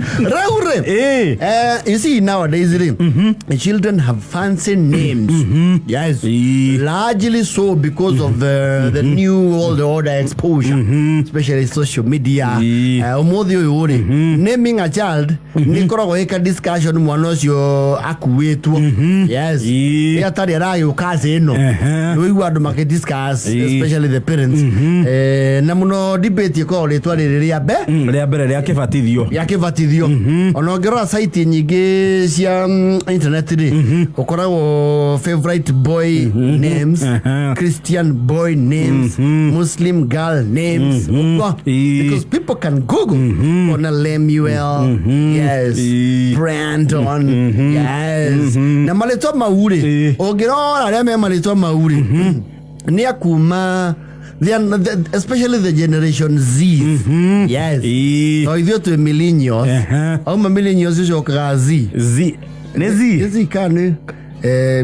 Rĩu rĩ, Ĩĩ. You see, nowadays rĩ, children have fancy names. Yes. Ĩĩ. Largely so because of the new world order exposure, especially social media. Ĩĩ. Ũmũthĩ ũyũ rĩ, naming a child nĩ ĩkoragwo ĩka discussion mwana ũcio akuĩtwo. Yes. Ĩĩ. Ĩ atarĩ aragĩũka thĩ ĩno. Ehe. Nĩ ũigua andũ makĩdiscuss, Ĩĩ. especially the parents. Na mũno debate ĩkoragwo rĩtwa rĩrĩ rĩa mbe Rĩa mbere rĩa kĩbatithio. Rĩa kĩbatithio. Ona ũngĩrora site nyingĩ cia internet rĩ, ũkoragwo favorite boy names, Christian boy names, Muslim girl names. Ũguo. Because people can Google ona Lemuel, yes, Brandon, yes, na marĩtwa mau rĩ, ũngĩrora arĩa me marĩtwa mau rĩ, nĩ akuma they are, especially the Generation Z. Yes. To ithuĩ twĩ millennials. Auma millennials ũcokaga Z. Z. Nĩ Z. Nĩ Z kana nĩ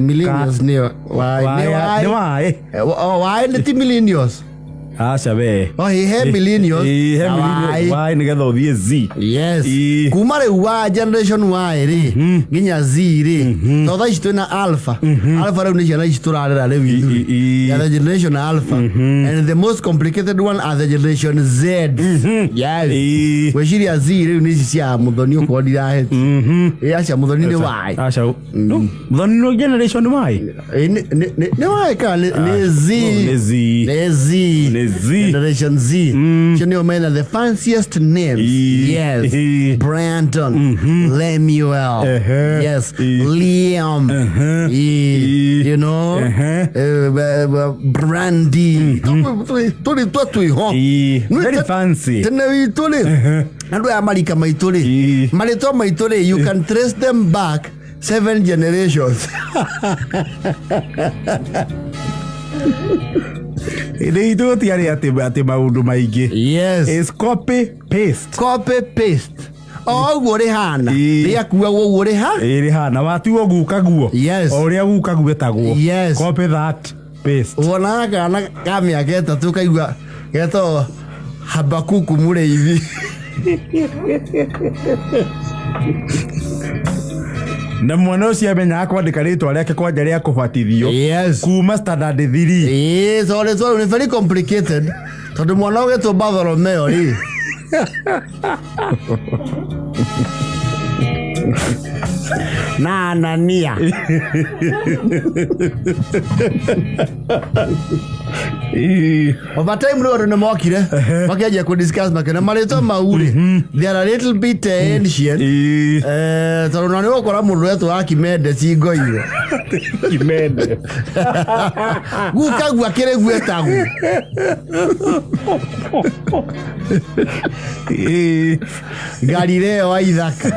millennials nĩyo Y? Nĩ Nĩ Y. Y. O, Y nĩ ti millennials. Aca we. O he millennials Ĩĩ, he na millennials. Y. Y nĩgetha ũthiĩ Z. Yes. Kuma rĩu wa Generation Y rĩ nginya Z rĩ, to thaa ici twĩna Alpha. Alpha rĩu nĩ ciana ici tũrarera rĩu ithuĩ. They are the Generation Alpha, and the most complicated one are the Generation Z. Yes. Gwĩciria Z rĩu nĩ ici cia Mũthoni, ũkorwo ndirahĩti. Ĩ aca, Mũthoni nĩ Y. Aca. No, Mũthoni no Generation Y. Ĩ, nĩ Y kana nĩ Z? Nĩ Z. Nĩ Z. Nĩ Z. Generation Z. Cio nĩo mena the fanciest names. Yes. Brandon, Lemuel. Yes. Liam. You know? Brandy. Tũrĩ twa twĩho. Very fancy. Tene witũ rĩ, andũ aya marika maitũ rĩ, marĩtwa maitũ rĩ, you can trace them back seven generations. Nĩ itũ gũtiarĩ atĩ maũndũ maingĩ. Yes. Is copy paste. Copy paste. O ũguo rĩhana. Rĩakuagwo ũguo rĩha. Ĩĩ, rĩhana watuo guka guo. Yes. O ũrĩa guka gwetagwo. Yes. Copy that paste. Wonaga kana ka mĩaka 3 kaigua getagwo Habakuku mũrĩithi. Na mwana ũcio amenyaga kwandĩka rĩtwa rĩake kwanja rĩa kũbatithio. Yes. Kuma standard 3. Ĩĩ, so rĩtwa rĩu nĩ very complicated tondũ mwana ũgetwo Bartholomeo rĩ, na Anania. Over time rĩu andũ nĩ mokire makĩanjia kũ discuss, makĩona marĩtwa mau rĩ, they are a little bit ancient. Tondũ na nĩ ũgũkora mũndũ wetwo Akimende cingoire. Kimende. Guka gu akĩrĩ guetagwo. Galileo wa Ithaka.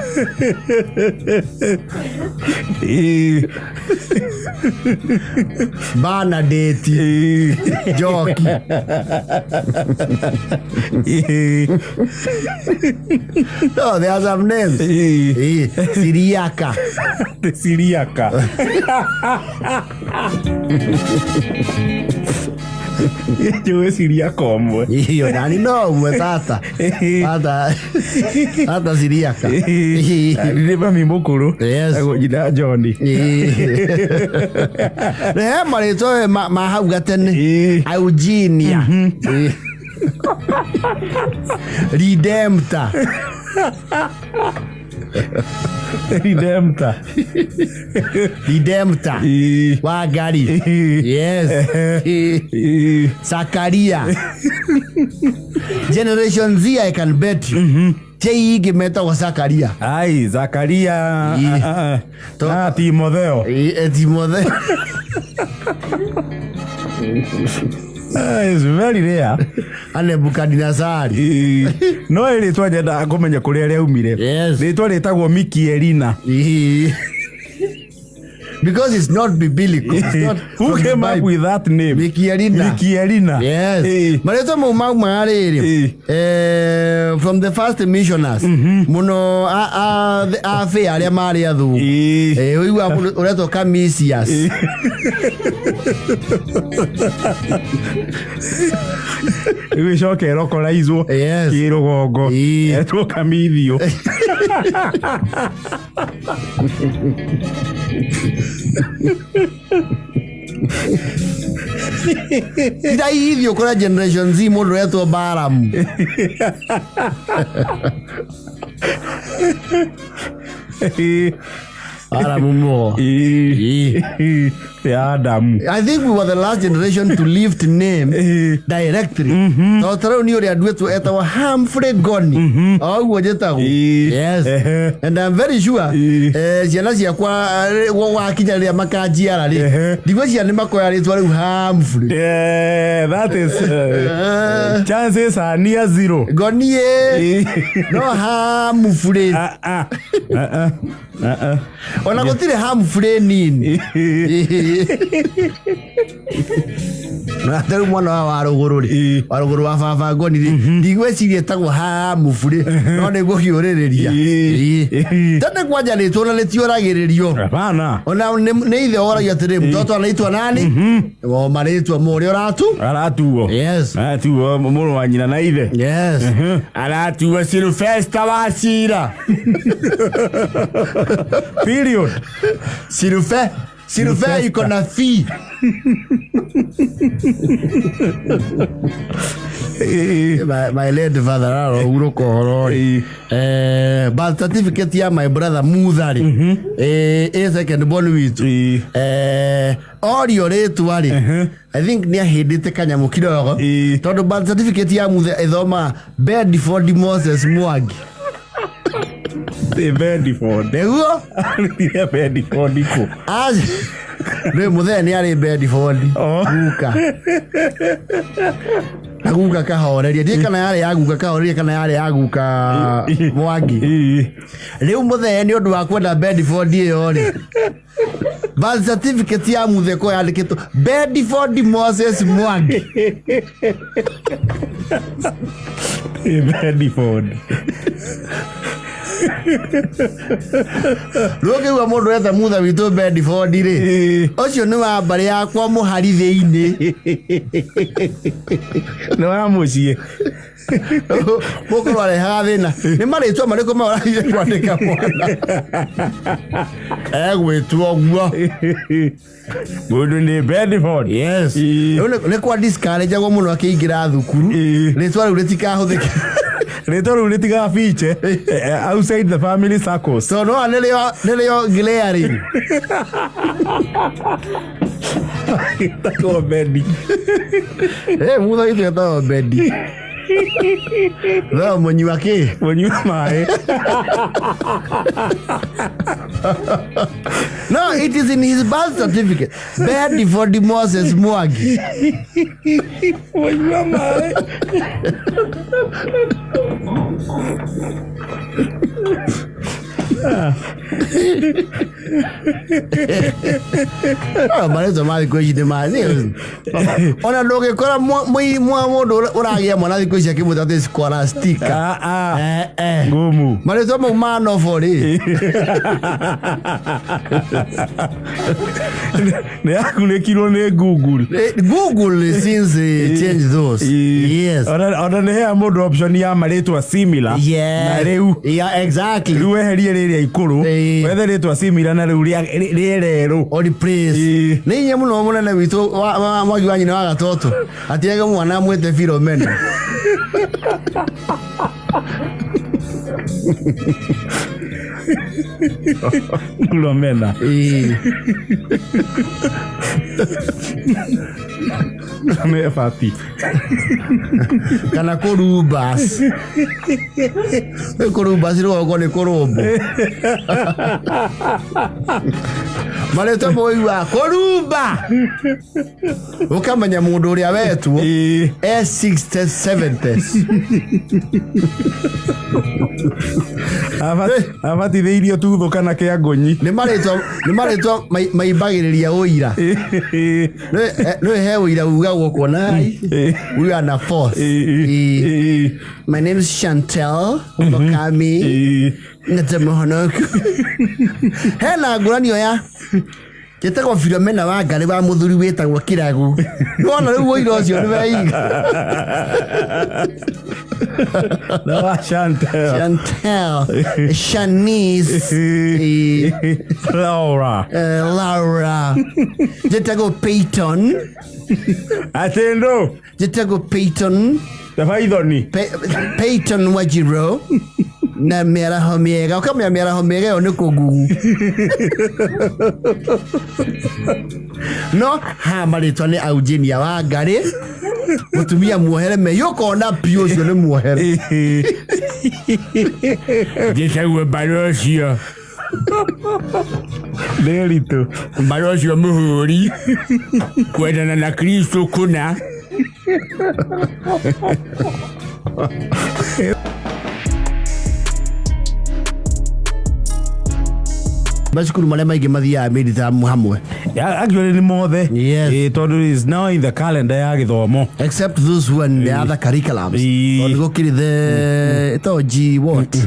Bernadette. Njoki. No, there are some names. Siriaka. Siriaka. Njũĩ Siriaka ũmwe. Iyo nani no ũmwe, tata. Tata. Tata Siriaka. Nĩ mami mũkũrũ. Yes. Agwo nyina John. He marĩtwa we ma hau gatene. Eugenia. Redemptor. Redemptor. Redemptor. Wangari. Yes. Sakaria. Generation Z, I can bet you. J ingĩ metagwo Sakaria. Ai, Zakaria. Ah, Timotheo. Timotheo. Ah, it's very rare. Anebukadinezari. No rĩtwa nyendaga kũmenya kũrĩa rĩaumire. Yes. Rĩtwa rĩtagwo Mikielina. Because it's not biblical. It's not Who from the came up Bible. with that name? Mikielina. Mikielina. Yes. Marĩtwa mau maumaga rĩrĩ from the first missioners mũno abĩ arĩa marĩ athungu. Ũigua mũndũ ũretwo Camisius. Rĩu ĩcoke ĩrokoraizwo Yes. kĩrũgongo Ĩĩ. etwo kamithio. Tiraithio kũrĩa Generation Z mũndũ etwo Baramu. Baramu mo. Ĩĩ. Ya Adamu. I think we were the last generation to lift name directly. Tondũ ta rĩu nĩ ũrĩa nduĩtwo etagwo Humphrey Goni. O ũguo njĩtagwo. Ĩĩ. Yes. Ehe. And I'm very sure Ĩĩ. ciana ciakwa gwakinya rĩrĩa makanjiara rĩ Ehe. ndigwĩciria nĩ makoya rĩtwa rĩu Humphrey. Yeah, that is chances are near zero. Goni ĩ no Humphrey. Ah, ah. Ah, ah. Ah, ah. Ona gũtirĩ Humphrey nini. Na rĩu mwana wa warũgũrũ rĩ Ĩĩ. warũgũrũ wa baba Ngoni rĩ ndigwĩciria etagwo Humphrey no nĩngũhiũrĩrĩria. Ĩĩ. Ĩĩ. Tene kwanja rĩtwa na rĩtiũragĩrĩrio. Hapana. Ona nĩ ithe woragia atĩrĩ mtoto anaitwa nani o marĩtwa ma ũrĩa ũratu. Aratuo. Yes. Aratuo mũrũ wa nyina na ithe. Yes. Aratuo Sylvester wa Cira. Period. Sylvester Sylvester iko na fee. Ĩĩ. My late father arohurũka ũhoro rĩ. Ĩĩ. Birth certificate ya my brother Mutha rĩ ĩ second born witũ. Ĩĩ. Orio rĩtwa rĩ I think nĩ ahĩndĩte kanyamũ kidogo Ĩĩ. tondũ birth certificate ya Mutha ĩthomaga Bedford Moses Mwangi. Ĩ Bedford. Nĩguo Arutire Bedford kũ? Rĩ mũthee nĩ arĩ Bedford. Oh. Guka na guka kahoreria ndiĩ kana yarĩ ya guka kahoreria kana yarĩ ya guka Mwangi. Ĩĩ. Rĩu mũthee nĩ ũndũ wa kwenda Bedford ĩyo rĩ birth certificate ya mũthee ko yandĩkĩtwo Bedford Moses Mwangi. Ĩ Bedford. Rĩu ũkĩigua mũndũ etha mutha witũ Bedford rĩ Ĩĩ. ũcio nĩ wa mbarĩ yakwa mũhari thĩinĩ. Nĩ wa mũciĩ. Mũkorwo arehaga thĩna nĩ marĩtwa marĩkũ mau ũrathire kwandĩka mwana egwĩtwo guo. Mũndũ nĩ Bedford. Yes. Ĩĩ. Rĩu nĩ kwa discourage-agwo mũno akĩingĩra thukuru Ĩĩ. rĩtwa rĩu rĩtikahũthĩke. Rĩtwa rĩu rĩtigabiche outside the family circles. So no nĩrĩo glaring. Ĩtagwo Bedi. Mutha witũ etagwo Bedi. No mũnyua kĩ? Mũnyua maĩ. No, it is in his birth certificate. Bedford Moses Mwangi. Mũnyua maĩ. Marĩtwa ma thikũ ici nĩ ma ona ndũngĩkora mũndũ ũragĩa mwana thikũ ici akĩmwĩta atĩ Scholastica. Ah, ah. Eh, eh. Ngumu. Marĩtwa mau ma nobo rĩ Nĩ yakunĩkirwo nĩ Google. Google since change those. Yes. Ona nĩ hea mũndũ option ya marĩtwa similar. Yes. Na rĩu Yeah, exactly. rĩu weherie rĩrĩa ikũrũ Ĩĩ. wethe rĩtwa similar na rĩu rĩererũ. Or praise. Ĩĩ. Nĩ inya mũno mũnene witũ Mwangi wa nyina wa Gatoto atiege mwana amwĩte Philomena. Philomena. Ĩĩ. Nĩ bati. Kana kũrumbas. Nĩ kũrumbas rũgongo nĩ kũrũmbwo. Marĩtwa mũiguaga kũrumba ũkamenya mũndũ ũrĩa wetwo Ĩĩ. e 60 70s. Abatithĩirio tuthũ kana kĩa ngũnyi. Nĩ marĩtwa maimbagĩrĩria ũira. Nĩ he ũira ugagwo kuona we are na force. Ĩĩ. Ĩĩ. My name is Chantel Mukami. Ĩĩ. Ngate mũhonoku. Hena nguranio ya Njĩtagwo Filomena Wangarĩ wa mũthuri wĩtagwo Kĩragu. Nĩwona rĩu ũira ũcio nĩ weiga. Na wa Chantel. Chantel, Shanice, Laura. Laura. Njĩtagwo Peyton. Atĩ ndũ. Njĩtagwo Peyton. Tabaithoni. Peyton Wajiro na mĩaraho mĩega, ũkamenya mĩaraho mĩega ĩyo nĩ kũngugu, no ha marĩtwa nĩ Eugenia Wangarĩ, mũtumia muohere me ũkona piũ ũcio nĩ muohere. Njĩtagwo Mbarocio. Ndĩritũ. Mbarocio mũhũri kwendana na Kristo kũna. Macukuru marĩa maingĩ mathiaga midterm hamwe. Yeah, actually nĩ mothe. Yes. Tondũ is now in the calendar ya gĩthomo. Except those who are in the other curriculums. Tondũ gũkĩrĩ the ĩtagwo G what?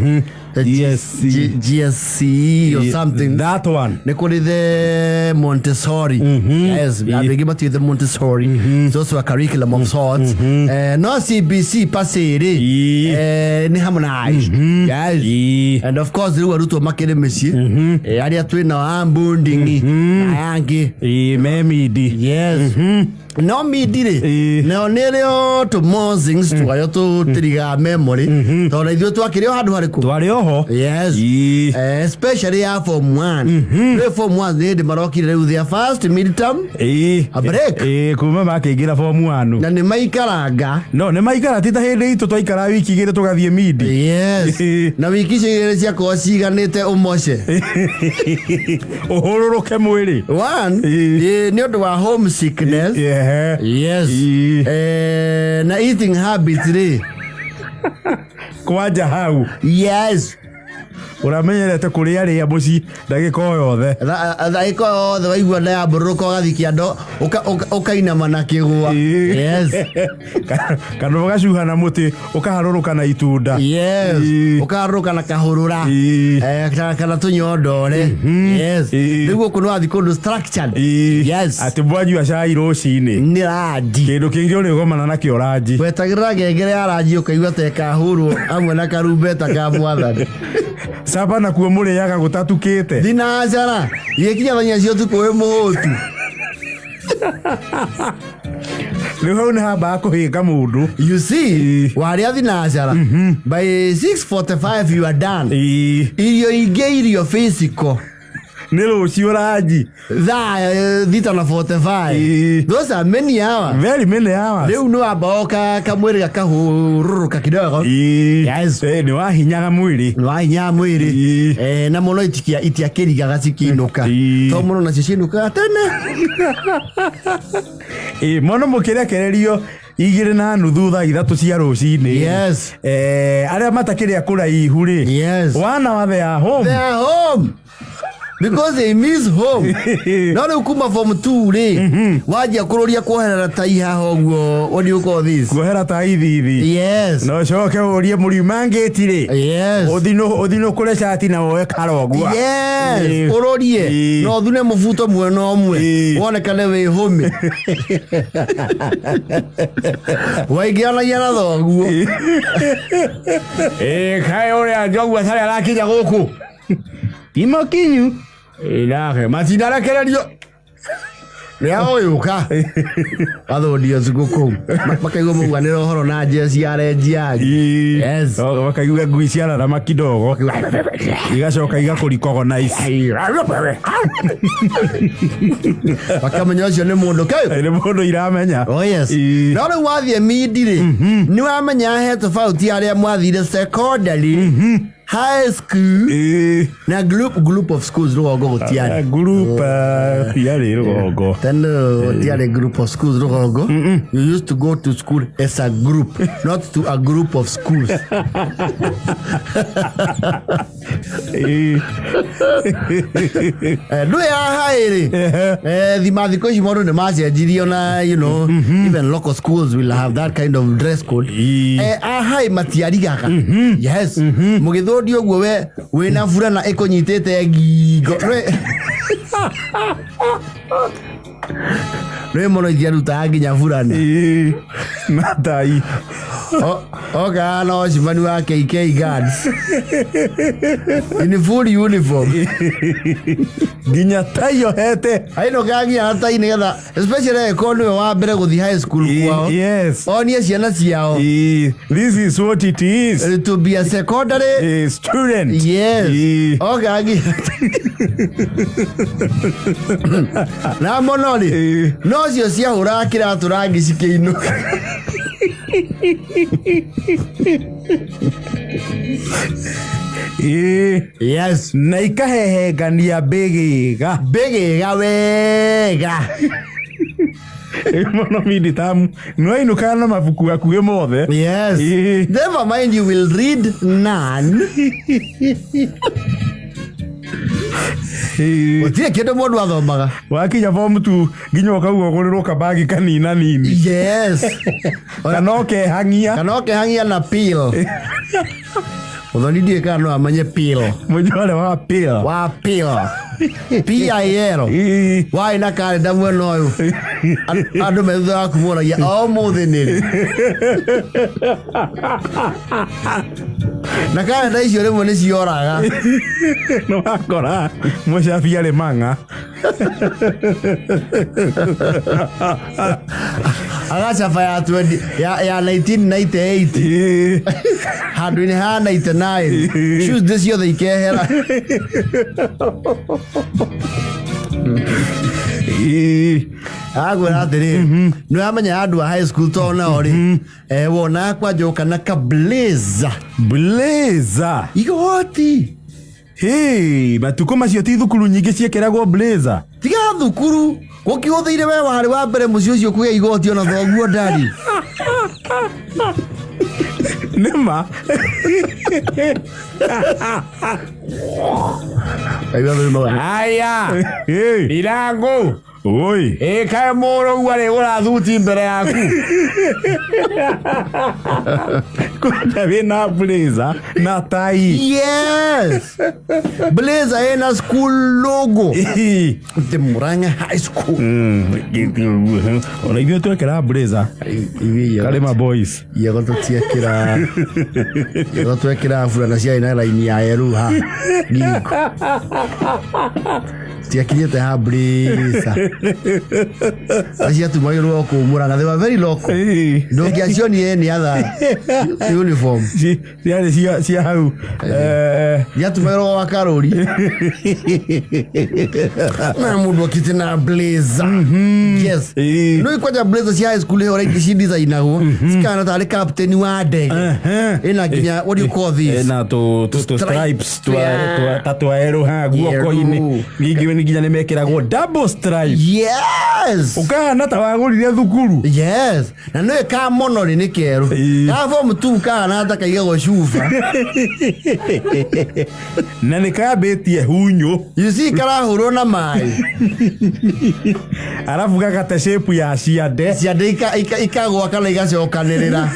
The G, GSC. G, GSCE or something. That one. Nĩ kũrĩ the Montessori. Yes, andũ aingĩ matiũĩ the Montessori. It's also a curriculum of sorts. No CBC pasĩrĩ nĩ harmonized. Yes. And of course rĩu arutwo makĩrĩ mĩciĩ, arĩa twĩ nao a mbundingi na aya angĩ. Me midi. Yes, no midi rĩ, nao nĩ rĩo tũ mosings twayo tũtirigaga memory, tondũ ithuĩ twakĩrĩ o handũ harĩkũ? Twarĩ oho. Yes. Especially ya form 1. Rĩu form 1 nĩ hĩndĩ marokire rĩu their first midterm. A break. Kuma makĩingĩra form 1. Na nĩ maikaranga. No nĩ maikara, ti ta hĩndĩ itũ twaikara wiki 2 tũgathiĩ midi. Yes, na wiki icio igĩrĩ ciakorwo ciganĩte ũmoce. Ũhũrũrũke mwĩrĩ. One, nĩ ũndũ wa homesickness. Yes. Na eating habits rĩ. Kwanja hau. Yes. Ũramenyerete kũrĩa rĩa mũciĩ ndagĩka o yothe. Ndagĩka o yothe waigua nda yambũrũrũka ũgathiĩ kĩando, ũkainama na kĩgũa. Yes. Kana ũgacuha na mũtĩ ũkaharũrũka na itunda. Yes. Ũkaharũrũka na kahũrũra. Kana tũnyondore. Yes. Rĩu gũkũ nĩ wathiĩ kũndũ structured. Yes. Atĩ mwanyua cai rũcinĩ. Nĩ ranji. Kĩndũ kĩngĩ ũrĩgomana nakĩo ranji. Wetagĩrĩra ngengere ya ranji ũkaigua ta ĩkahũrwo hamwe na karumbeta ka mwathani. Caba nakuo mũrĩaga gũtatukĩte. Thinacara igĩkinya thaa 4 cia ũtukũ wĩ mũhũtu. Rĩu hau nĩ hambaga kũhĩnga mũndũ. You see, warĩa thinacara by 6:45 you are done. Irio ingĩ irio physical. Nĩ rũciũ ranji. Thaa 6:45. Those are many hours. Very many hours. Rĩu nĩ wamba woka kamwĩrĩ gakahũrũrũka kidogo. Yes. Nĩ wahinyaga mwĩrĩ. Nĩ wahinyaga mwĩrĩ. Na mũno itiakĩrigaga cikĩinũka. To mũno nacio ciinũkaga tene. Mũno mũkĩrekererio 2:30 thaa 3 cia rũcinĩ. Yes. Arĩa matakĩrĩ a kũraihu rĩ. Yes. Wana wa they are home. They are home. Because they miss home. No rĩu kuma form 2 rĩ, wanjia kũrũria kuoherera tai haha ũguo, what do you call this? Kuohera ta ithithi. Yes. No coke ũrie mũriuma ngĩti rĩ. Yes. Ũthinũkũre cati na woe karogua. Yes. Ũrorie. Na ũthune mũbuto mwena ũmwe. Wonekane wĩ hũmĩ. Waingĩranagia na thoguo. Kaĩ ũrĩa njogu atarĩ arakinya gũkũ. Ti mũkinyu. Nake matinarekererio. Nĩ agũgĩũka. Gathũndio cukũ kũu. Makaigua mũguanĩre ũhoro na njeci ya renji yanyu. Yes. Makaigua ngui ciararama kidogo. Igacoka igakũrecognize. Makamenya ũcio nĩ mũndũ kaĩ. Nĩ mũndũ iramenya. Oh yes. No rĩu wathiĩ midi rĩ, nĩ wamenya he tofauti arĩa mwathire secondary, high school na group of schools rũgongo gũtiarĩ. Group tiarĩ rũgongo. Tene gũtiarĩ group of schools rũgongo. You used to go to school as a group, not to a group of schools. Ndũĩ haha ĩrĩ thima thikũ ici maũndũ nĩ macenjirio na even local schools will have that kind of dress code. Ahai matiarigaga, yes, mũgĩthũndi ũguo we wĩna burana ĩkũnyitĩte ngingo. Nĩ mũno itiarutaga nginya burana. Na tai. Oka na wacimani wa KK Guards in full uniform. Nginya tai yohete. Aino kagia na tai nigetha especially angĩkorwo nĩwe wa mbere gũthiĩ high school kwao, onie ciana ciao. This is what it is to be a secondary a student. Yes. Okangia na mũno rĩ, no cio ciahũraga kĩratũ rangi cikĩinũka. Yes. Na ikahehengania mbĩgĩga. Mbĩgĩga wega. Mũno miditamu nĩwainũkaga na mabuku hakuhĩ mothe. Yes. Never mind, you will read none. Gũtirĩ kĩndũ mũndũ athomaga. Wakinya form 2 nginya ũkauga ũgũrĩrwo kabagi kanina nini. Yes. Kana ũkehang'ia. Kana ũkehang'ia na pill. Mũthoni ndiũĩ kana no amenye pill. Mũnjore wa pill. Wa pill. PIL. Warĩ na karenda mwena ũyũ. Andũ me thutha waku moragia o ũmũthĩ nĩ rĩ. Na karenda icio rĩmwe nĩ cioraga. Nĩ wakora mũcabi arĩ mang'a. Agacaba ya 20 ya 1998 handũ-inĩ ha 99. Tuesday ciothe ikehera. Agwĩra atĩrĩ, nĩ wamenya andũ a high school to nao rĩ, wonaga kwanja ũka na ka blazer. Blazer. Igoti. Hey, matukũ macio ti thukuru nyingĩ ciĩkĩragwo blazer. Tiga thukuru gũkĩhũthĩire we warĩ wa mbere mũciĩ ũcio kũgĩa igoti ona thoguo ndari. Nĩma. Aya. Irango. Oi. Ĩkae mũrũgu arĩgũra thuti mbere yaku. Kwanja wĩna blazer na tai. Yes. Blazer ĩna school logo. The Murang'a High School. Ona ithuĩ twekĩra blazer. Karĩma boys. Yego tũtiekĩra. Yego twekĩra burana ciarĩ na raini ya yerũ ha ngingo. Ciakinyĩte ha blazer. Ciatumagĩrwo kũu Murang'a. They were very local. Ndũngĩacionire any other uniform. Ciarĩ cia hau. Ciatumagĩrwo gwa Karũri. Na mũndũ okĩte na blazer. Yes. No kwanja blazer cia high school ĩyo rĩngĩ cidicainagwo cikahana tarĩ captain wa ndege. Ĩna nginya what do you call this? Na tũ stripes ta twa erũ ha guoko-inĩ. Ningĩ nginya nĩ mekĩragwo double stripe. Yes. Ũkahana ta wagũrire thukuru. Yes. Na nĩ ka mũno rĩ nĩ kerũ. Ka form 2 kahana ta kaigagwo cuba. Na nĩ kambĩtie hunyũ. You see karahũrwo na maĩ. Arabu gagate shape ya ciande. Ciande ikagwa kana igacokanĩrĩra.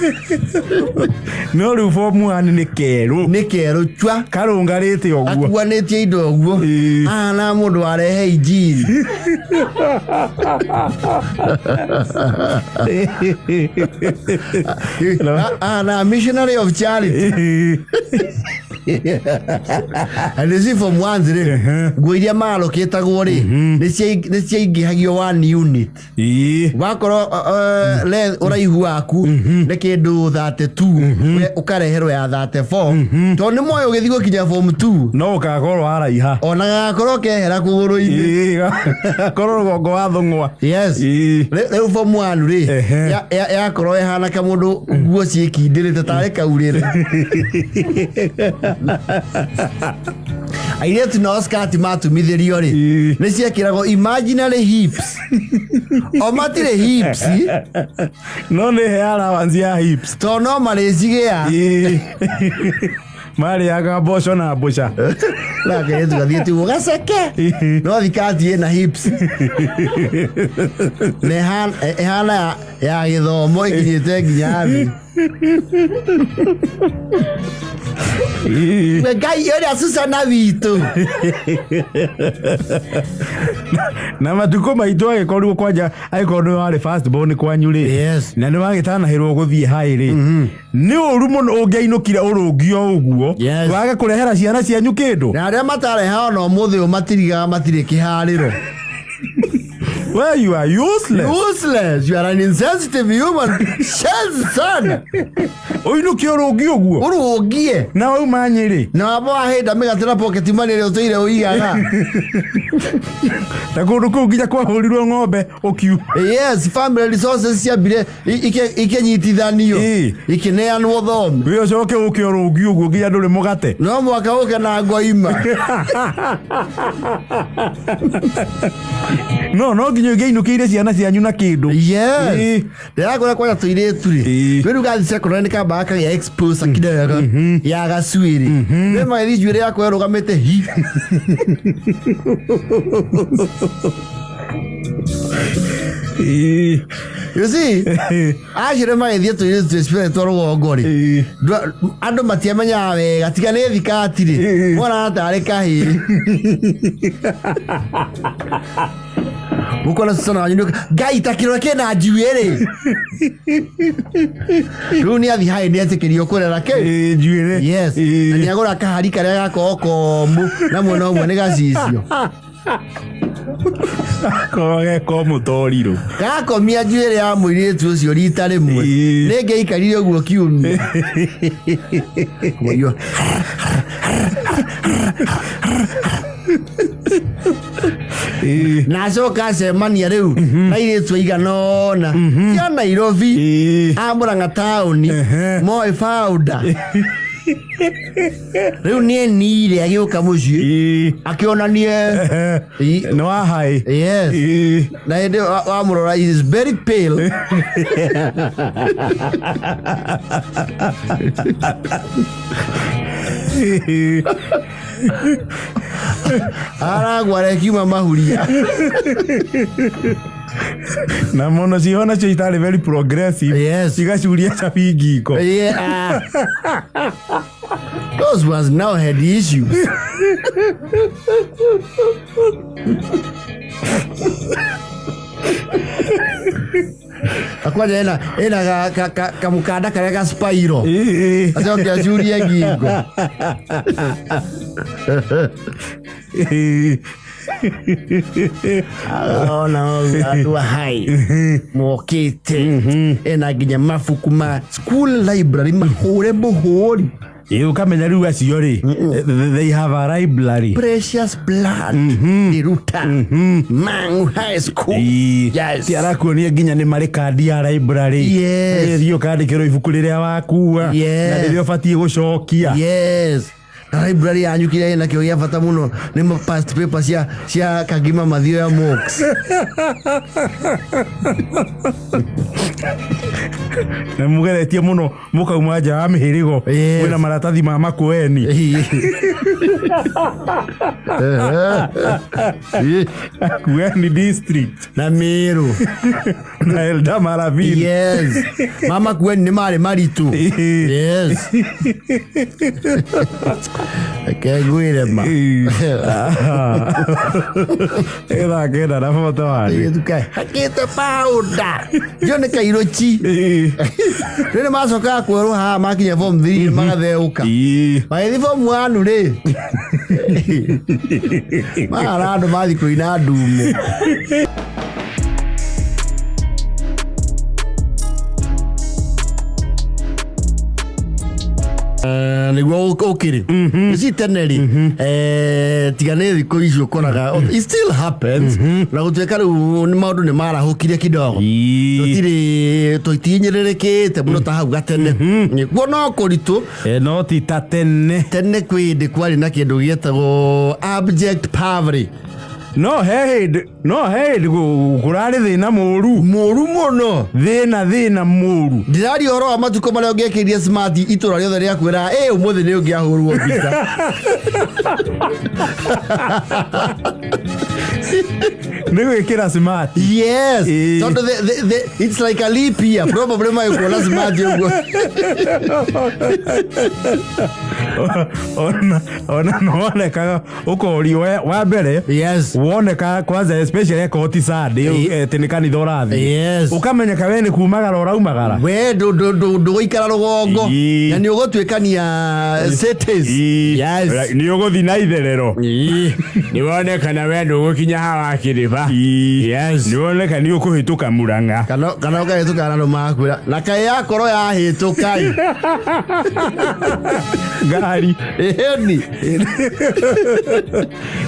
No rĩu form 1 nĩ kerũ. Nĩ kerũ chwa. Karũngarĩte ũguo. Akuanĩtie indo ũguo. Ahana mũndũ warehe injiri. Ahana missionary of charity. And you see from ones rĩ, nguo iria marũkĩtagwo rĩ, nĩ ciaingĩhagio one unit. Wakorwo ũraihu waku nĩ kĩndũ 32, ũkareherwo ya 34. Tondũ nĩ moĩ ũgĩthiĩ gũkinya form 2. No ũgakorwo waraiha. Ona gagakorwo kehera kũgũrũ-inĩ. Korwo rũgongo wa thũng'wa. Yes. Rĩu form 1 rĩ, yakorwo ĩhana ka mũndũ nguo ciĩkindĩrĩte tarĩ kaurĩre. Airĩtu nao skirt matumithĩrio rĩ, nĩ ciekĩragwo imaginary hips. O matirĩ hips. No nĩ he allowance ya hips. Tondũ no marĩcigĩa. Marĩaga mboco na mbũca. Na kairĩtu gathiĩte ũguo gaceke no thikati ĩna hips na ĩhana ya gĩthomo ĩkinyĩte nginya thĩ. We Ngai ũrĩa Susana witũ. Na matukũ maitũ agĩkorirwo kwanja agĩkorwo nĩ warĩ first born kwanyu rĩ, na nĩ wagĩtanahĩrwo gũthiĩ haĩ rĩ, nĩ ũru mũno ũngĩainũkire ũrũngio ũguo, wage kũrehera ciana cianyu kĩndũ. Na arĩa matareha ona ũmũthĩ ũyũ matirigaga matirĩ kĩharĩro. Well, you are useless. Useless. You are an insensitive human. Shenzi sana. Ũinũke ũrũngi ũguo. Ũrũngie. Na wauma Nyĩrĩ. Na wamba wahĩnda mĩgate na pocket money ĩrĩa ũtũire ũigaga. Na kũndũ kũu nginya kwahũrirwo ng'ombe ũkiuma. Yes, family resources ciambire ikĩnyitithanio. Ikĩneanwo thome. Wĩ ũcoke ũke ũrũngi ũguo nginya ndũrĩ mũgate. No mwaka ũke na ngoima. No nginya ũngĩainũkĩire ciana cianyu na kĩndũ. Yes. Ndĩrakora kwanja tũirĩtu rĩ, rĩu gathi secondary nĩ kambaga kagĩa exposure kidogo ya gacuĩrĩ. Rĩu magĩthiĩ njuĩrĩ yakwa ĩrũgamĩte hi. You see, acio nĩ magĩthiĩ tũirĩtu twĩcipĩre twa rũgongo rĩ, andũ matiamenyaga wega tiga nĩ thikati rĩ, monaga tarĩ kahĩĩ. Mũkona Susana wanyu nĩ Ngai ta kĩrore kĩna njuĩrĩ. Rĩu nĩ athiĩ haĩ nĩ etĩkĩrio kũrera kĩ? Njuĩrĩ. Yes. Na nĩ agũra kahari karĩa gakoragwo komũ na mwena ũmwe nĩ gacicio. Koge komũtorirũ. Gakomia njuĩrĩ ya mũirĩtu ũcio rita rĩmwe. Nĩngĩaikarire ũguo kiumia. Kũiywo. Na acoka acemania rĩu na airĩtu aigana ũna cia Nairobi, a Murang'a taũni, moĩ founder. Rĩu nĩ enire agĩũka mũciĩ akĩonanie nĩ wa haĩ. Yes. Na hĩndĩ wamũrora he is very pale. Aragwara kiuma mahuria. Na mũno ciho nacio itarĩ very progressive. Yes. Cigacuria cabi ngingo. Yeah. Those ones now had issues. Akwanja ena kamukanda karĩa ga spiral. Acoke acurie ngingo. Ona andũ a hai mokĩte ena nginya mabuku ma school library mahũre mũhũri. Ũkamenya rĩu acio rĩ, they have a library. Precious blood. Riruta. Mangu High School. Yes. Ti arakuonia nginya nĩ marĩ kandi ya library. Yes. Thiĩ ũkandĩkĩrwo ibuku rĩrĩa wakua. Yes. Na rĩrĩa ũbatiĩ gũcokia. Yes. Na library yanyu kĩrĩa ĩna kĩo gĩa bata mũno nĩ past paper cia Kagima Mathio ya mocks. Na mũgeretie mũno mũkauma nja wa mĩhĩrĩgo. Kwĩna maratathi ma Makueni. Makueni district. Na Meru. Na Eldama Ravine. Yes. Ma Makueni nĩ marĩ maritũ. Yes. Reke ngwĩre ma. Ĩthaa kenda na bote wani. Hakĩte powder. Ndio nĩ kairũchi. Rĩu nĩ macokaga kwerũ haha makinya form 3 magatheũka. Magĩthiĩ form 1 rĩ. Mara andũ mathiĩ kũina ndumo. Nĩguo ũkĩrĩ. Ici tene rĩ, tiga nĩ thikũ ici ũkoraga, it still happens. Na gũtuĩka rĩu nĩ maũndũ nĩ marahũkire kidogo. Tũtirĩ, tũtihinyĩrĩrĩkĩte mũno ta hau gatene. Kuo no kũritũ. No ti ta tene. Tene kwĩ hĩndĩ kwarĩ na kĩndũ gĩetagwo abject poverty. No he hĩndĩ, no he hĩndĩ kũrarĩ thĩna mũru. Mũru mũno. Thĩna mũru. Ndĩraria ũhoro wa matukũ marĩa ũngĩekĩrire smart itũra rĩothe rĩakwĩra, ũmũthĩ nĩ ũngĩahũrwo mbica. Nĩ gwĩkĩra smart. Yes. Ĩĩ. Tondũ it's like a leap year, probably magĩkuona smart ũguo. Ona nĩwonekaga ũkorio wa mbere. Woneka kwanza, especially akorwo ti Sunday, atĩ nĩ kanitha ũrathiĩ. Ũkamenyeka we nĩ kumagara ũraumagara. We ndũgũikara rũgongo. Na nĩ ũgũtuĩkania cities. Yes. Nĩ ũgũthiĩ na itherero. Nĩ wonekana we ndũgũkinya hawa kĩrĩba. Yes. Nĩ woneka nĩ ũkũhĩtũka Murang'a. Kana ũkahĩtũka na andũ makwĩra na kaĩ yakorwo yahĩtũka ĩ. Ngari. Ĩni.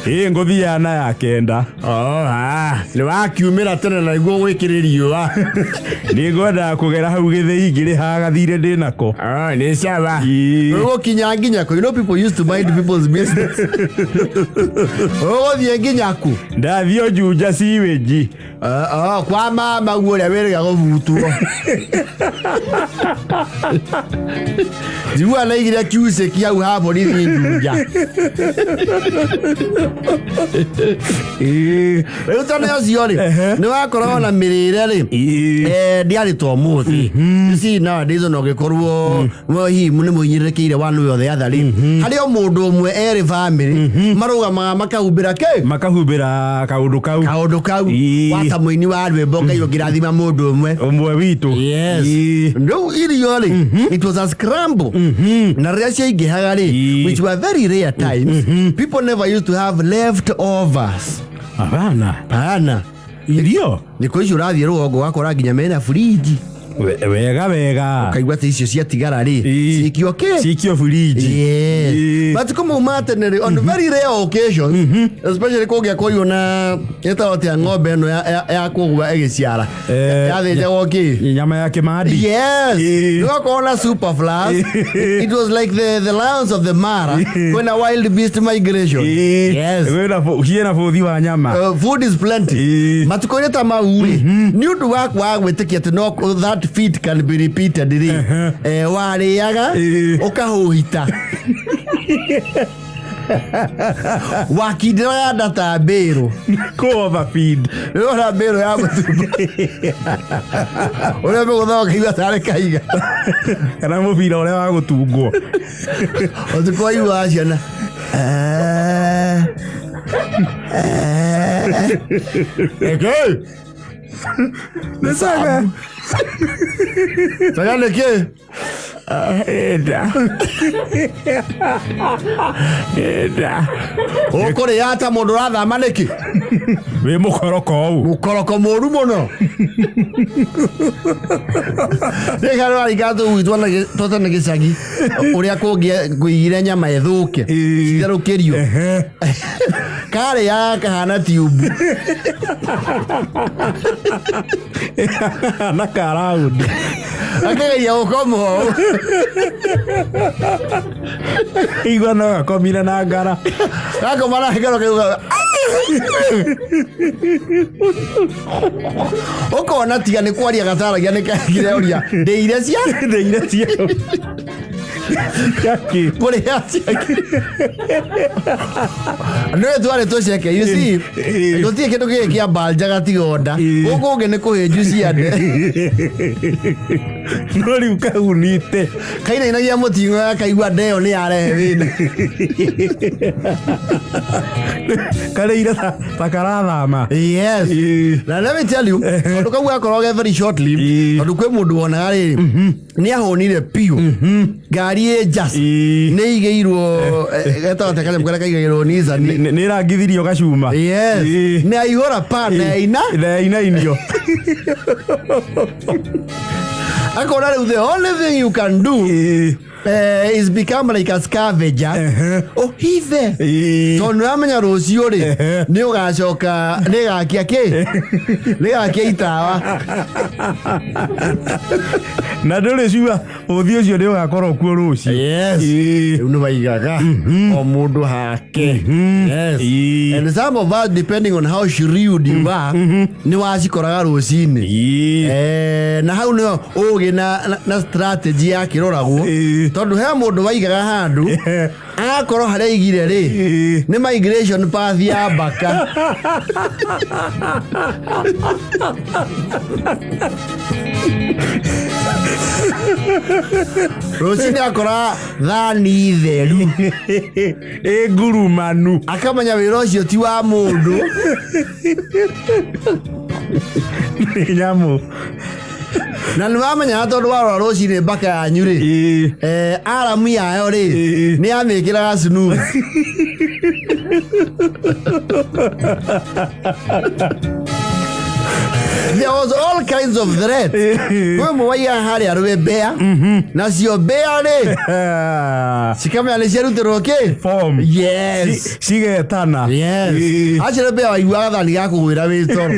Ĩ ngũthiaga na ya 9. Oh, ah, nĩ wakiumĩra tene na nĩguo gwĩkĩrĩ riũa. Nĩ ngwendaga kũgera hau gĩthĩi ngĩrĩhaga gathirĩ ndĩnako. Oh, nĩ caba. Ũgũkinya nginya kũ? You know people used to mind people's business. Ũgũthiĩ nginya kũ? Ndathiĩ o Juja sewage. Ah, ah, kwa mama guo ũrĩa wĩrĩga gũbutwo. Njigua naigire kiucĩki hau ha borithi Juja. Rĩu tondũ ũcio rĩ, nĩ wakoragwo na mĩrĩre rĩ, ndiarĩ ta ũmũthĩ. You see nowadays ona ũngĩkorwo no hihi nĩ mũhinyĩrĩrĩkĩire one way or the other rĩ, harĩ o mũndũ ũmwe erĩ family marũgamaga makahumbĩra kĩ? Makahumbĩra kaũndũ kau. Kaũndũ kau. Wata mũini wa rwĩmbo Ngai ũngĩrathima mũndũ ũmwe. Ũmwe witũ. Yes. Rĩu irio rĩ, it was a scramble. Na rĩrĩa ciaingĩhaga rĩ, which were very rare times, people never used to have leftovers. Hapana. Pana. Irio. Thikũ ici ũrathiĩ rũgongo ũgakora nginya mena fridge. Wega wega. Ũkaigua atĩ icio ciatigara rĩ, cikio kĩ? Cikio fridge. Yes. Matukũ mau ma tene rĩ, on very rare occasions, especially kũngĩakorirwo na ĩtagwo atĩa ng'ombe ĩno ya kũgwa ĩgĩciara, yathĩnjagwo kĩ? Nyama ya kĩmandi. Yes. Nĩgwakorwo na super flowers. It was like the lions of the Mara kwĩna wild beast migration. Yes. Ciĩna bũthi wa nyama. Food is plenty. Matukũ-inĩ ta mau rĩ, nĩ ũndũ wa kwaga gwĩtĩkia atĩ no that feat can be repeated rĩ, warĩaga ũkahũhita, wakindĩraga nda ta mbĩrũ. Kũ overfeed. Rĩu mbĩrũ ya mũtumba ũrĩa mĩgũtha ũkaigua tarĩ kaiga. Kana mũbira ũrĩa wa gũtungwo. Ũtukũ waiguaga ciana Eke. Nĩ saga. Saga nĩkĩ? Enda. Enda. Ũkũrĩa ta mũndũ ũrathama nĩkĩ? Wĩ mũkoroko ũũ. Mũkoroko mũru mũno. Rĩrĩa rĩraringa tũgwitwo twatene gĩcagi ũrĩa kũngĩigire nyama ĩthũke citherũkĩrio, karĩaga kahana tiubu. Na karaundi. Akĩgeria gũkoma ũũ. Igua no gakomire na ngara. Gakoma na ngara kaiuga ũkona tiga nĩ kwaria gataragia nĩ kaigire ũria ndĩire cia ndĩire cia Jackie. Kũrĩa ciake nĩwe twarĩ tũceke, you see, gũtirĩ kĩndũ gĩkĩ kĩa mbalja gatigonda gũkũ ũngĩ nĩ kũhĩnju ciande. No rĩu kahunite. Kainainagia mũting'o gakaigua ndeo nĩ yarehe thĩna. Karĩire ta karathama. Yes. Na let me tell you, tondũ kau gakoragwo ke very short lived, tondũ kwĩ mũndũ wonaga rĩrĩ nĩ ahũnire biũ, ngari ĩ just nĩ igĩirwo getagwo atĩa kanyamũ karĩa kaigagĩrwo Nissan? Nĩ ĩrangithirio gacuma. Yes. Nĩ aihũra pa na aina na yainainio. Akona rĩu the only thing you can do is become like a scavenger, ũhithe, tondũ nĩ ũramenya rũciũ rĩ nĩ ũgacoka nĩ gakia kĩ nĩ gakia itawa. Na ndũrĩ cua ũthi ũcio nĩ ũgakorwo kuo rũciũ. Yes. Rĩu nĩ waigaga o mũndũ hake. Yes. And some of us, depending on how shrewd you are, nĩ wacikoraga rũcinĩ. Na hau nĩho ũgĩ na strategy yakĩroragwo. Tondũ he mũndũ waigaga handũ agakorwo harĩa aigire rĩ nĩ migration path ya mbaka. Rũcinĩ akora thani theru. Ĩ ngurumanu. Akamenya wĩra ũcio ti wa mũndũ. Nĩ nyamũ. Na nĩ wamenyaga tondũ warora rũcinĩ mbaka yanyu rĩ, aramu yayo rĩ, nĩ yamĩkĩraga snooze. There was all kinds of threat. Kwĩ ũmwe waigaga harĩa rwembea, nacio mbea rĩ cikamenya nĩ ciarutĩrwo kĩ. Form. Yes. Cigetana. Yes. Acio mbea waiguaga thani gakũgwĩra wĩ toro.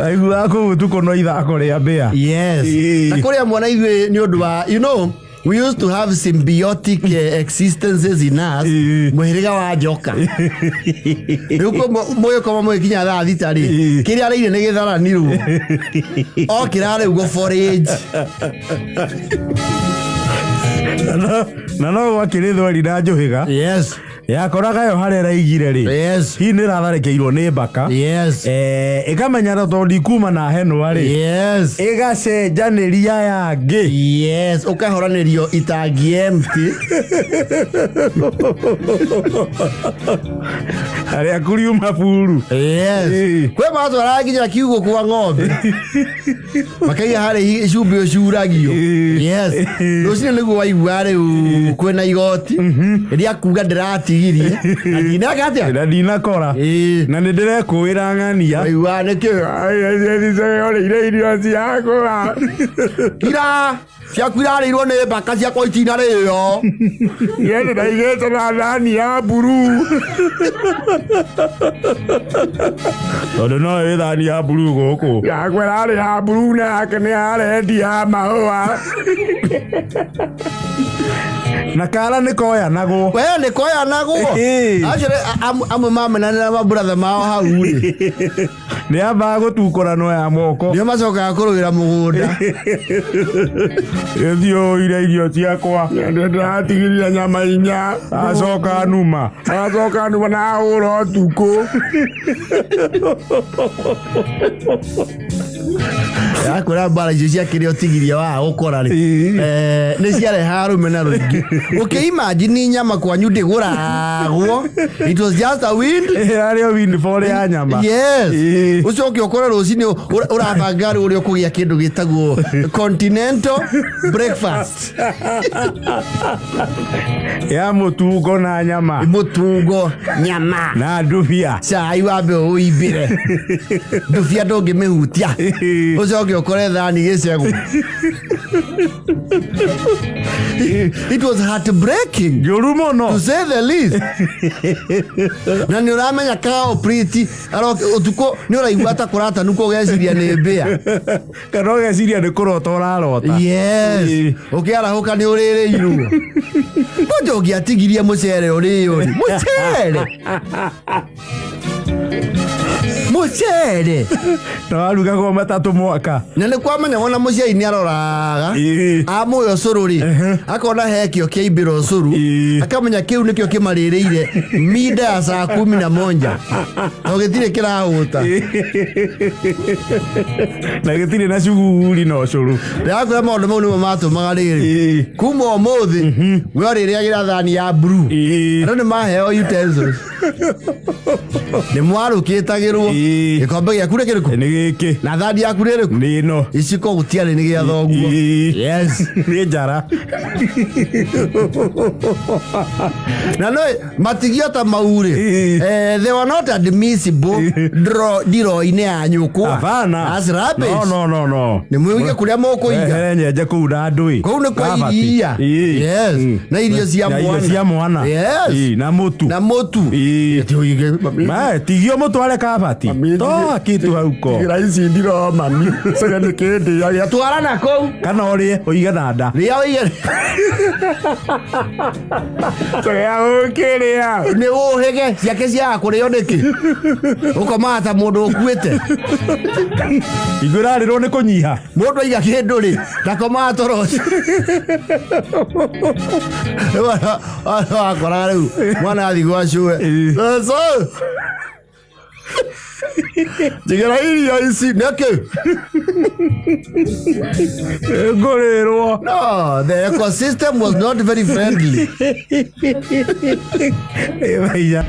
Aiguaga kũu ũtukũ no ithako rĩa mbĩa. Yes. Na kũrĩa mwana ithuĩ nĩ ũndũ wa, you know, we used to have symbiotic existences in us. Mũhĩrĩga wa njoka rĩu mũgĩkoma mũgĩkinya thaa 6 rĩ, kĩrĩa arĩire nĩ gĩtharanirwo okĩra rĩu gũ forage. Na no gwakĩrĩ thweri na njũhĩga. Yakoraga yo harĩa ĩraigire rĩ, hihi nĩ ĩratharĩkĩirwo nĩ mbaka. Ĩkamenya na tondũ ndikuma na henwa rĩ, ĩgacenjanĩria yangĩ. Yes, ũkahoranĩrio itangi empty. Harĩa kuriuma buru. Kwĩ matwaraga nginya kiugũ kwa ng'ombe, makaiga harĩ cumbĩ ũcuragio. Yes, rũcinĩ nĩguo waigua rĩu kwĩna igoti rĩa kuga ndĩratigirie na ndineka atĩa. Na ndinakora. Na nĩ ndĩrekũĩra ng'ania. Waigua nĩkĩ Orĩire irio ciakwa. Ira ciaku irarĩirwo nĩ mbaka, ciakwa itinarĩo. Niĩ ndĩraigĩte na thani ya mburuu. Tondũ no wĩ thani ya mburuu gũkũ. Yakwa ĩrarĩ ya mburuu na yake nĩ ya rendi ya mahũa. Na kara nĩ koyanagwo. We nĩ koyanagwo. Acio amwe mamenanĩra maburatha mao hau rĩ, nĩ ambaga gũtukũranwo ya moko. Nĩo macokaga kũrũĩra mũgũnda. Ĩthiĩ ũire irio ciakwa. Ndĩratigiria nyama 4. Acoka numa. Acoka numa na ahũra ũtukũ. Yakwĩra mbara icio cia kĩrĩa ũtigirie wa gũkora rĩ, nĩ ciarehaga rũmena rũingĩ. Ũkĩimagine nyama kwanyu ndĩgũragwo, it was just a wind. Arĩ windfall ya nyama. Yes. Ũcoke ũkore rũcinĩ ũrabanga rĩu ũrĩa ũkũgĩa kĩndũ gĩtagwo continental breakfast. Ya mũtungo na nyama. Mũtungo, nyama na ndubia. Cai wambe ũimbĩre ndubia ndũngĩmĩhutia, ũcoke ũkore thani gĩcegũ. It was heartbreaking. Njũru mũno. To say the least. Na nĩ ũramenya culprit ũtukũ nĩ ũraigua ta kũratanuka, ũgeciria nĩ mbĩa. Kana ũgeciria nĩ kũrota ũrarota. Yes. Ũkĩarahũka nĩ ũrĩrĩirwo mũndũ ũngĩatigirie mũcere ũrĩo rĩ, mũcere mũcere. Na warugagwo matatũ mwaka. Na nĩ kwamenyagwo na mũciari nĩ aroraga amũhe ũcũrũ rĩ, akona he kĩo kĩaimbĩra ũcũrũ, akamenya kĩu nĩkĩo kĩmarĩrĩire minda ya saa 11 to gĩtirĩ kĩrahũta. Na gĩtirĩ na cuguri na ũcũrũ. Ndĩrakwĩra maũndũ mau nĩmo matũmaga rĩrĩ kuma ũmũthĩ we ũrĩrĩagĩra thani ya blue. Andũ nĩ maheo utensils, nĩ mwarũkĩtagĩrwo. Gĩkombe gĩaku nĩ kĩrĩkũ? Nĩ gĩkĩ. Na thani yaku nĩ ĩrĩkũ? Nĩ ĩno. Iciko gũtiarĩ, nĩ gĩa thoguo. Yes. Nĩ njara. Na no matigio ta mau rĩ, they were not admissible ndiro-inĩ ya nyũkwa. Hapana. That's rubbish. No, no, no, no. Nĩ mwĩige kũrĩa mũkũiga. Ehere nyenje kũu na ndũĩ. Kũu nĩ kwa Kabati. iria. Yes. Na irio cia Na irio mwana. cia mwana. Yes. Na mũtu. Na mũtu. Ĩĩ. Ma, tigio mũtware kabati toa kitu hauko. Tigira ici ndiro mami cege nĩ kĩndĩagia twara na kũu. Kana ũrĩe ũige na nda. Rĩa ũige. Cege gũkĩrĩa. Nĩ ũhĩge ciake ciaga kũrĩo nĩkĩ ũkomaga ta mũndũ ũkuĩte. Hingo ĩrarĩrwo nĩ kũnyiha. Mũndũ aiga kĩndũ rĩ ndakomaga toro ũcio. Rĩu wakoraga rĩu mwana athiĩ gwa cũwe, "Cũcũ, njigĩra irio ici nĩkĩ?" Ngũrĩrwo. No, the ecosystem was not very friendly. Ĩ, maiya.